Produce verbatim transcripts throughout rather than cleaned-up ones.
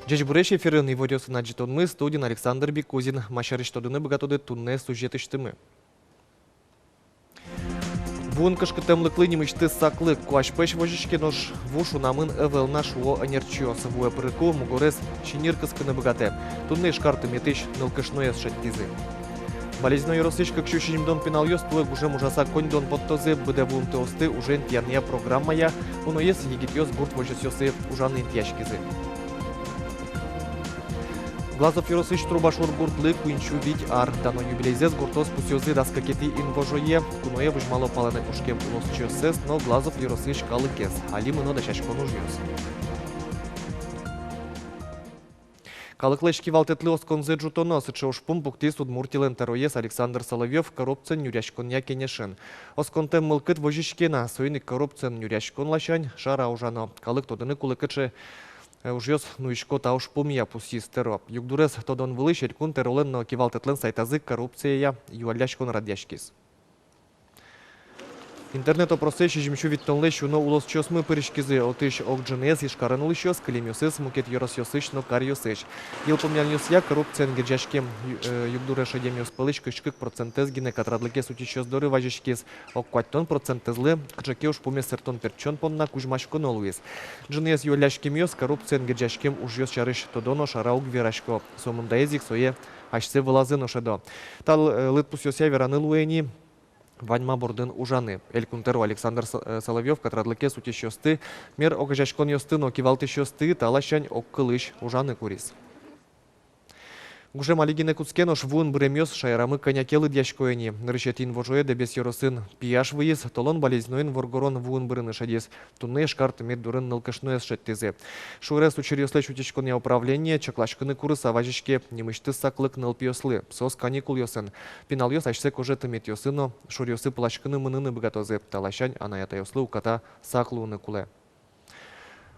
Ӟечбуресь! Эфирын иворъёсын адӟытонмы, студиын Александр Бикузин. Ма сярысь тодыны быгатоды туннэ сюжетысьтымы. Вуын кышкыттэмлыклы нимысьтыз саклык. Куазь пӧсь возиське, нош ву шунамын ӧвӧл на, шуо ӧнерчиос. Вуэ пырыку мугорез синйыр кыскыны быгатэ. Туннэ Ижкар тыметысь нылкышноез шедьтӥзы. Балезино ёросысь кык сю сизьымдон пиналъёс туэ гужем ужаса коньдон поттозы. Быдэ вуымтэосты уже интыянъя программая уноез егитъёс гурт возёсъёсы ужаны интыяськизы. Глазов ёросысь Трубашур гуртлы куинь сю вить ар. Дано юбилейзэс гуртоос пусъёзы дас кыкетӥ инвожое. Куное возьмало палэнэ кошкем улосчиоссэс но Глазов ёросысь калыкез. Али мыно дасяськон ужъёс. Калыклэсь кивалтэтлы осконзэ ӝутоно. Сыӵе ужпум пуктӥз Удмуртилэн тӧроез Александр Соловьёв коррупциен нюръяськонъя кенешын. Осконтэм мылкыд возиське на, соин ик коррупциен нюръяськон ласянь шара ужано. Калык тодыны кулэ, кыӵе э, ужъёс нуисько та ужпумъя, пусйиз тӧро. Югдурез тодон вылысь Элькун тӧролэн но кивалтэтлэн сайтазы коррупцияя юалляськон радъяськиз. Интернет-опросэ сизьым сю витьтонлэсь уно улосчиосмы пыриськизы. Отысь ог ӝыныез Ижкарын улӥсьёс, кылемъёсыз мукет ёросъёсысь но каръёсысь. Йылпумъянъёсъя, коррупциен герӟаськем ю-, э, югдуре шедемъёс пӧлысь кызь кык процентэз гинэ катрадлыкез утисьёс доры вазиськиз. Ог куатьтон процентэзлы кыӵе ке ужпумез сэрттон-пертчон понна кузьмаськоно луиз. Ӝыныез юалляськемъёс коррупциен герӟаськем ужъёс сярысь тодо но шара уг верасько. Со мындаез ик сое асьсэ вылазы но шӧдо. Та л-, э, лыдпусъёсъя вераны луэ ини, вань ма бордын ужаны. Элькун тӧро Александр Со-, э, Соловьёв катрадлыкез утисьёсты, мер огазеяськонъёсты но кивалтӥсьёсты та ласянь огкылысь ужаны куриз. Гужем али гинэ кутске, нош вуын быремъёс шаерамы кӧня ке лыдъясько ини. Нырысетӥ инвожое Дэбес ёросын пияш выйиз, толон Балезиноын воргорон вуын бырыны шедиз. Туннэ Ижкар тымет дурын нылкышноез шедьтӥзы. Шуэрес учыръёслэсь утиськонъя управление чакласькыны курыса вазиське: нимысьтыз саклык нылпиослы, соос каникулъёсын. Пиналъёс асьсэ кожетыметъёсы но шуръёсы пыласькыны мыныны быгатозы. Та ласянь анай-атайёслы уката сак луыны кулэ.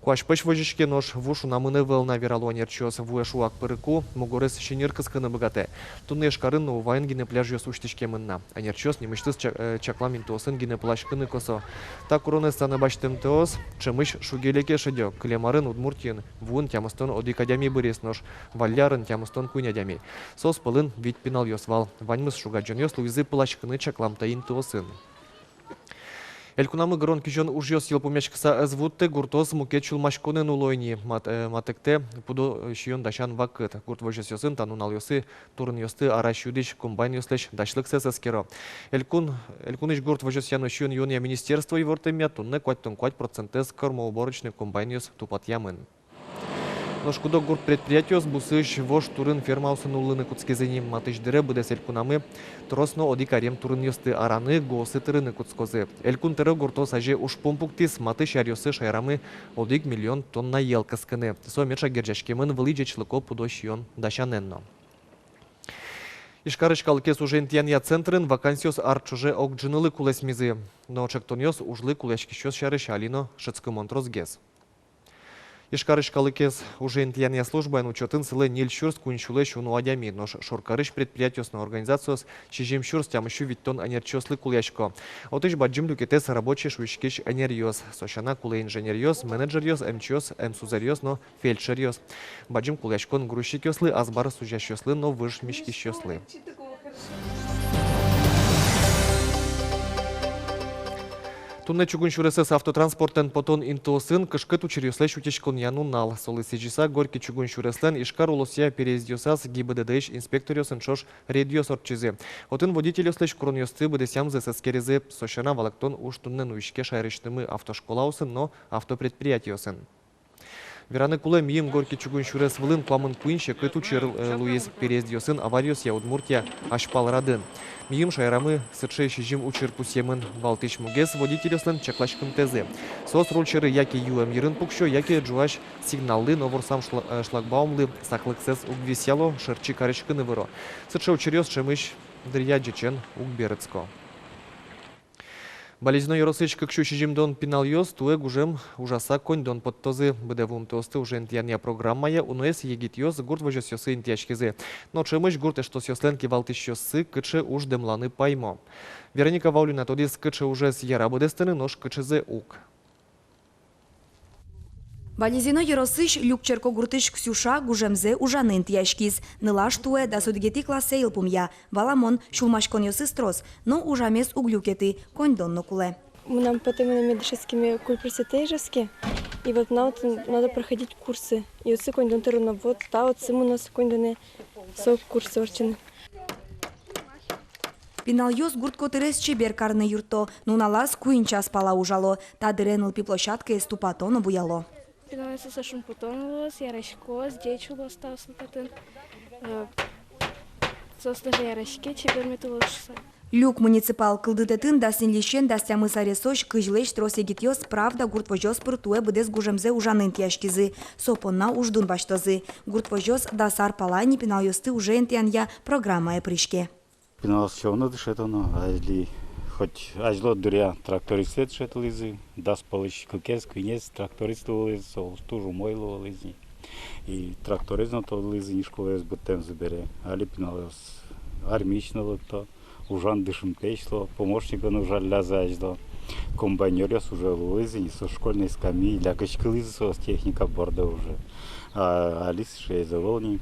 Куазь пӧсь возиське, нош ву шунамын ӧвӧл на, верало ӧнерчиос. Вуэ шуак пырыку мугорез синйыр кыскыны быгатэ. Туннэ Ижкарын но Уваын гинэ пляжъёс усьтӥськемын на. Ӧнерчиос нимысьтыз ча-, э, чаклам интыосын гинэ пыласькыны косо. Та куронэз санэ басьтымтэос ӵемысь шуге-леке шедё. Кылем арын Удмуртиын вуын тямыстон одӥг адями быриз, нош валлярын тямыстон куинь адями. Соос пӧлын вить пиналъёс вал. Ваньмыз шуг-адӟонъёс луизы пыласькыны чакламтэ интыосын. Элькунамы гырон-кизён ужъёс йылпумъяськыса ӧз вуттэ. Гуртоос мукет сюлмаськонэн уло ини. Мат-, э, матэктэ пудо, э, сиён дасян вакыт. Гурт возёсъёсын та нуналъёсы турынъёсты арась юдӥсь комбайнъёслэсь дасьлыксэс эскеро. Элькун, элькунысь гурт возёсъя но сиён-юонъя министерство ивортэмъя, туннэ куатьтон куать процентэз кормоуборочный комбайнъёс тупатъямын. Нош куд-ог гурт предприятиос бусыысь вож турын фермаосын улыны кутскизы ини. Матысь дыре быдэс элькунамы трос но одӥг арем турынъёсты араны, гуосы тырыны кутскозы. Элькун тӧро гуртоос азе ужпум пуктӥз: матысь аръёсы шаерамы одӥг миллион тонна йӧл кыскыны. Со меӵак герӟаськемын вылӥ ӟечлыко пудо сиён дасянэн но. Ижкарысь калыкез уже интыянъя центрын вакансиос ар ӵоже ог ӝынылы кулэсмизы. Но ӵектонъёс ужлы кулэяськисьёс сярысь али но шӧдскымон тросгес. Ижкарысь калыкез уже интыянъя службаын учётын сылэ ньыль сюрс куинь сюлэсь уно адями, нош шоркарысь предприятиос но организациос сизьым сюрс тямыс сю витьтон ӧнерчиослы кулэясько. Отысь бадӟым люкетэз рабочей шуиськись ӧнеръёс. Со сяна кулэ инженеръёс, менеджеръёс, эмчиос, эмсузэръёс но фельдшеръёс. Бадӟым кулэяськон грузчикъёслы, азбар сузясьёслы но выж миськисьёслы. Туннэ чугун сюресэз автотранспортэн потон интыосын кышкыт учыръёслэсь утиськонъя нунал. Солы сӥзьыса Горький чугун сюреслэн Ижкар улосъя переездъёсаз ГИБДД-ысь инспекторъёсын ӵош рейдъёс ортчизы. Отын водительёслэсь куронъёсты быдэсъямзэс эскеризы. Со сяна, валэктон уж туннэ нуиське шаерысьтымы автошколаосын но автопредприятиосын. Вераны кулэ, мийым Горький чугун сюрес вылын куамын куинь секыт учыр, э, луиз. Переездъёсын авариосъя Удмуртия азьпал радын. Мийым шаерамы сыӵе сизьым учыр пусъемын. Валтӥсь мугез — водительёслэн чакласькымтэзы. Соос руль сьӧры яке юэм йырын пуксё, яке ӝуась сигналлы но ворсам шла-, э, шлагбаумлы саклыксэс уг висъяло, шырчи кариськыны выро. Сыӵе учыръёс ӵемысь дыръя ӟечен уг берытско. Балезино ёросысь кык сю сизьымдон пиналъёс туэ гужем ужаса коньдон поттозы. Быдэ вуымтэосты уже интыянъя программая уноез егитъёс гурт возёсъёсы интыяськизы. Но ӵемысь гурт эштосъёслэн кивалтӥсьёссы кыӵе уж дэмланы паймо. Вероника Ваулина тодӥз, кыӵе ужез яра быдэстыны, нош кыӵезэ уг. Балезино ёросысь Люк черкогуртысь Ксюша гужемзэ ужаны интыяськиз. Нылаш туэ дас одӥгетӥ классэ йылпумъя. Валамон, сюлмаськонъёсыз трос, но ужамез уг люкеты, коньдон но кулэ. Мынам потэ, мынам медышетскеме культпросветэ Ижевске. И вот мынам отын надо проходить курсы. И отсы коньдон тыроно, вот та отсы мыно со коньдонэ, со курсы ортчыны. Пиналъёс гурт котырез чебер карыны юртто. Нуналаз куинь час пала ужало. Та дыре нылпи площадкаез тупато но буяло. Пиналъёслы со шумпотон луоз, яраськоз, ӟеч улоз та султатын. Э, соос тоже яраське, чебер мед улоз шуса. Люк муниципал кылдытэтын дас ньыльысен дас тямыс аресозь кызьлэсь трос егитъёс «Правда» гурт возёс пыр туэ быдэс гужемзэ ужаны интыяськизы. Со понна уждун басьтозы. Гурт возёс дас ар пала ини пиналъёсты уже интыянъя программае пыриське. Пиналъёс всё равно дышетоно, али хоть азьло дыръя трактористэ дышетылӥзы, дас пӧлысь кыкез, куинез тракторист луылӥз, со туж умой луылӥз ини. И тракторез но тодылӥзы ини школаез быдтэмзы бере. Али пиналъёс армиысь но лыкто, ужан дышымтэесь луо, помощникын ужаллязы азьло. Комбайнёръёс уже луылӥзы ини, со школьной скамьи, лякиськылӥзы соос техника борды уже. А али сыӵеез ӧвӧл ини.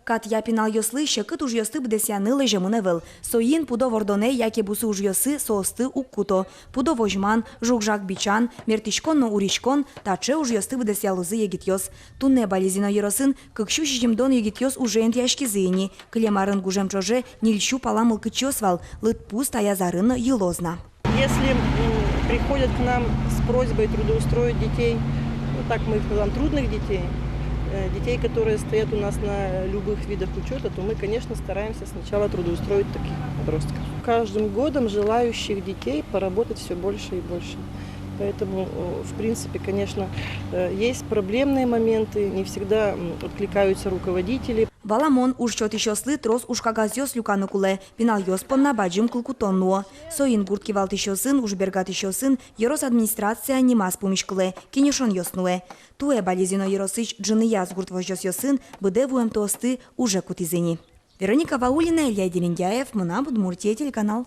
Катъя пиналъёслы секыт ужъёсты быдэсъяны лэземын ӧвӧл. Соин пудо вордонэ яке бусы ужъёсы соосты уг куто. Пудо возьман, жуг-жаг бичан, мерттӥськон но уриськон — таӵе ужъёсты быдэсъялозы егитъёс. Туннэ Балезино ёросын кык сю сизьымдон егитъёс уже интыяськизы ини. Кылем арын гужем ӵоже ньыль сю пала мылкыдчиос вал, лыдпус таяз арын но йылоз на. Если, м, приходят к нам с просьбой трудоустроить детей, ну, так мы их называем, трудных детей, э, детей, которые стоят у нас на любых видах учёта, то мы, конечно, стараемся сначала трудоустроить таких подростков. С каждым годом желающих детей поработать всё больше и больше. Поэтому, э, в принципе, конечно, э, есть проблемные моменты, не всегда, м, откликаются руководители. Валамон, уж сётӥсьёслы трос ужкагазъёс люканы кулэ, пиналъёс понна бадӟым кыл кутон нуо. Соин гурт кивалтӥсьёсын, уж бергатӥсьёсын ёрос администрация нимаз пумиськылэ, кенешонъёс нуэ. Туэ Балезино ёросысь ӝыныяз гурт возёсъёсын быдэ вуэмтыосты уже кутӥзы ини. Вероника Ваулина, Илья Дерендяев, «Мынам Удмуртие» телеканал.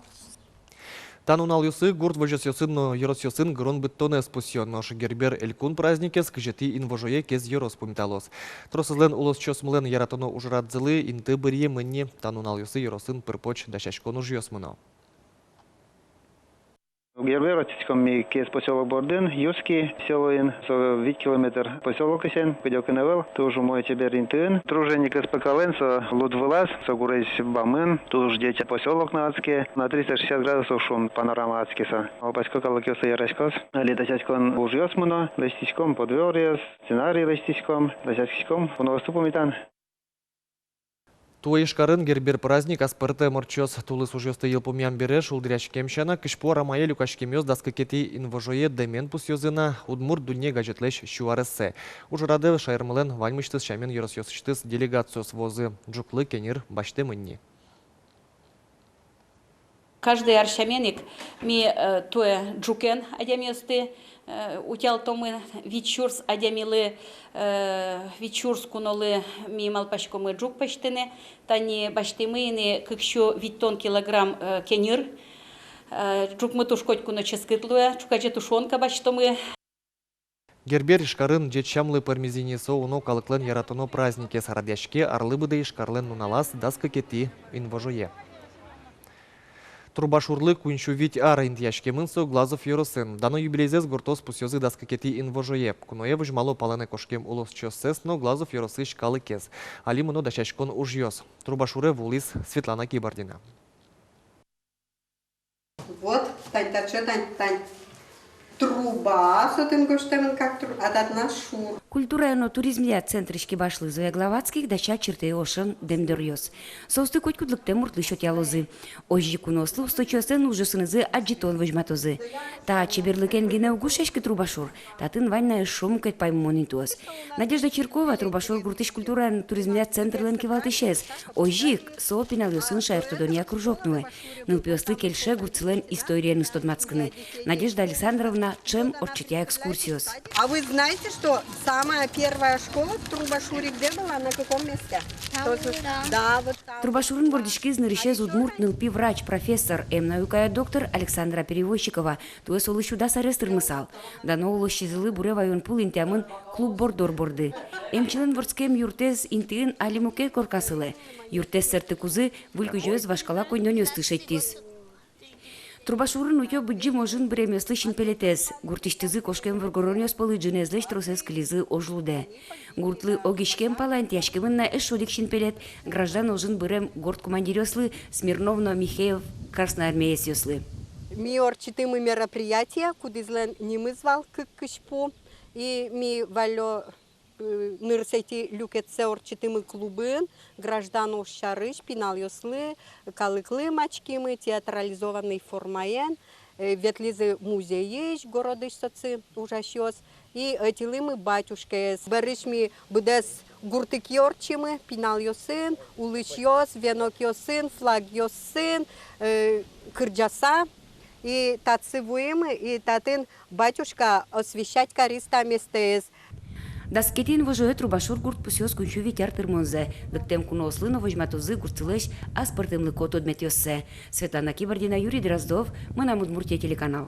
Та нуналъёсы гурт возёсъёсын но ёросъёсын гырон быдтонэз пусъё. Нош Гербер элькун праздникез кызетӥ инвожое Кез ёрос пумиталоз. Тросэзлэн улосчиосмылэн яратоно ужрадзылы инты быръемын ни. Та нуналъёсы ёросын пыр-поч дасяськон ужъёс мыно. Гербер ортчытӥськом ми Кез посёлок бордын, Юски селоын, со вить километр посёлокысен, кыдёкын ӧвӧл, туж умой, чебер интыын. Труженик СПК-лэн со луд вылаз, со гурезь бамын, туж ӟеч посёлок но адске, на триста шестьдесят градусов шуом, панорама адске со. Малпасько, калыкъёслы яраськоз. Али дасяськон ужъёс мыно, лэсьтӥськом подвёръёс, сценарий лэсьтӥськом, дасяськиськом куноосты пумитан. Туэ Ижкарын Гербер праздник аспӧртэм ортчоз. Тулыс ужъёсты йылпумъям бере, шулдыръяськем сяна, кызьпу арамае люкаськемъёс дас кыкетӥ инвожое дэмен пусъёзы на «Удмурт дунне» газетлэсь сю арессэ. Ужрадэ шаермылэн ваньмысьтыз сямен ёросъёсысьтыз делегациос вуозы. Ӝуклы кеньыр басьтэмын ни. Каждый ар сямен ик ми, э, туэ ӝукен адямиосты, э, утялтомы. Вить сюрс адямилы, э, вить сюрс кунолы ми малпаськомы ӝук пӧзьтыны. Тани басьтӥмы ини кык сю витьтон килограмм, э, кеньыр. Э, ӝукмы туж котьку но ческыт луэ, ӵуказе тушёнка басьтомы. Гербер Ижкарын ӟеч сямлы пӧрмиз ини. Со уно калыклэн яратоно праздникез. Радъяське арлы быдэ Ижкарлэн нуналаз, дас кыкетӥ инвожое. Трубашурлы куинь сю вить ар. Интыяськемын со Глазов ёросын. Дано юбилейзэс гуртоос пусъёзы дас кыкетӥ инвожое. Куное возьмало палэнэ кошкем улосчиоссэс но Глазов ёросысь калыкез. Али мыно дасяськон ужъёс. Трубашуре вуылӥз Светлана Кибардина. Вот, тань, таӵе, тань, тань. Труба, со тын гожтэмын как тру-, а татын шур. Культурая но туризмъя центрысь кибашлы Зоя Главатских дася чыртэ ошен дэмдоръёс. Соосты котькуд лыктэм муртлы сётъялозы. Озьы куноослы усточиослэн ужъёсынызы адӟытон возьматозы. Та чеберлыкен гинэ уг ушъяськы Трубашур. Татын вань на эшшо мукет паймымон интыос. Надежда Чиркова, Трубашур гуртысь культурая но туризмъя центрлэн кивалтӥсез. Озьы ик со пиналъёсын шаертодонъя кружок нуэ. Нылпиослы кельше гуртсылэн историеныз тодматскыны. Надежда Александровна ӵем ортчытъя экскурсиос. А вы знаете, что самая первая школа в Трубашуре где была, на каком месте? Там, да. Да, вот там. Трубашурын вордӥськиз нырысез удмурт нылпи врач, профессор, эмнаукая доктор Александра Перевозчикова. Туэ солы сю дас арес тырмысал. Дано улосчизылы буре ваён пул интыямын клуб борддор борды. Эмчилэн вордскем юртэз интыын али мукет корка сылэ. Юртэз сэрттыкузы выль кузёез вашкала коньдонъёсты шедьтӥз. Трубашурын утё Быдӟым ожын быремъёслы синпелетэз. Гуртысьтызы кошкем воргоронъёс пӧлы ӝынызлэсь тросэз кылизы ожлудэ. Гуртлы огиськем пала интыяськемын на эшшо одӥг синпелет: граждан ожын бырем горд командиръёслы Смирнов но Михеев красноармеецъёслы. Ми ортчытӥмы мероприятие, кудӥзлэн нимыз вал «Кык кызьпу», и ми валлё нырысетӥ люкетсэ ортчытӥмы клубын, граждан ож сярысь пиналъёслы, калыклы мачкимы театрализованный формаен, э, ветлӥзы музейысь, городысь соцы ужасьёс, и ӧтилӥмы батюшкаез. Берысь ми быдэс гуртыке ортчимы, пиналъёсын, улӥсьёс, венокъёсын, флагъёсын, э, кырӟаса, и татсы вуимы, и татын батюшка освящать кариз та местэз. Дас кыкетӥ инвожое Трубашур гурт пусъёз куинь сю вить ар тырмонзэ. Лыктэм куноослы но возьматозы гуртсылэсь аспӧртэмлыко тодметъёссэ. Светлана Кибардина, Юрий Дроздов, «Мынам Удмуртие» телеканал.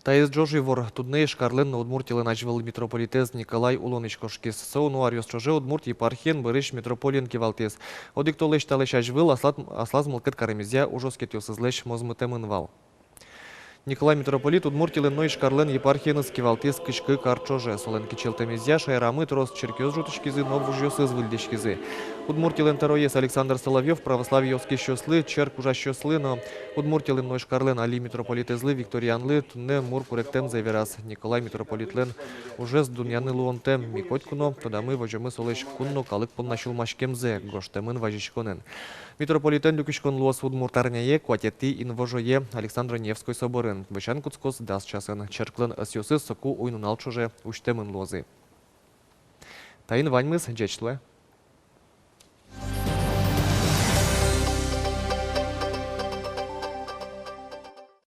Таиз ӝож ивор. Туннэ Ижкарлэн но Удмуртилэн азьвыл митрополитэз Николай улонысь кошкиз. Со уно аръёс ӵоже удмурт епархиен бӧрысь митрополиен кивалтӥз. Одӥг толэзь талэсь азьвыл аслад, аслаз мылкыд каремезъя ужоскетъёсызлэсь мозмытэмын вал. Николай митрополит Удмуртилэн но Ижкарлэн епархиеныз кивалтӥз кызь кык ар ӵоже. Солэн кичӧлтэмезъя шаерамы трос черкъёс ӝутӥськизы но вужъёсыз выльдӥськизы. Удмуртилэн тӧроез Александр Соловьёв православие оскисьёслы, черк ужасьёслы но Удмуртилэн но Ижкарлэн али митрополитэзлы Викторианлы туннэ мур куректэмзэ вераз. Николай митрополитлэн ужез дунъяны луонтэм, ми котьку но тодамы возёмы солэсь кун но калык понна сюлмаськемзэ, гожтэмын вазиськонын. Митрополитэн люкиськон луоз удмуртарняе, куатетӥ инвожое, Александро-Невской соборын. Вӧсян кутскоз дас часын. Черклэн ӧсъёсыз соку уй-нунал ӵоже усьтэмын луозы. Таин ваньмыз. Ӟеч луэ.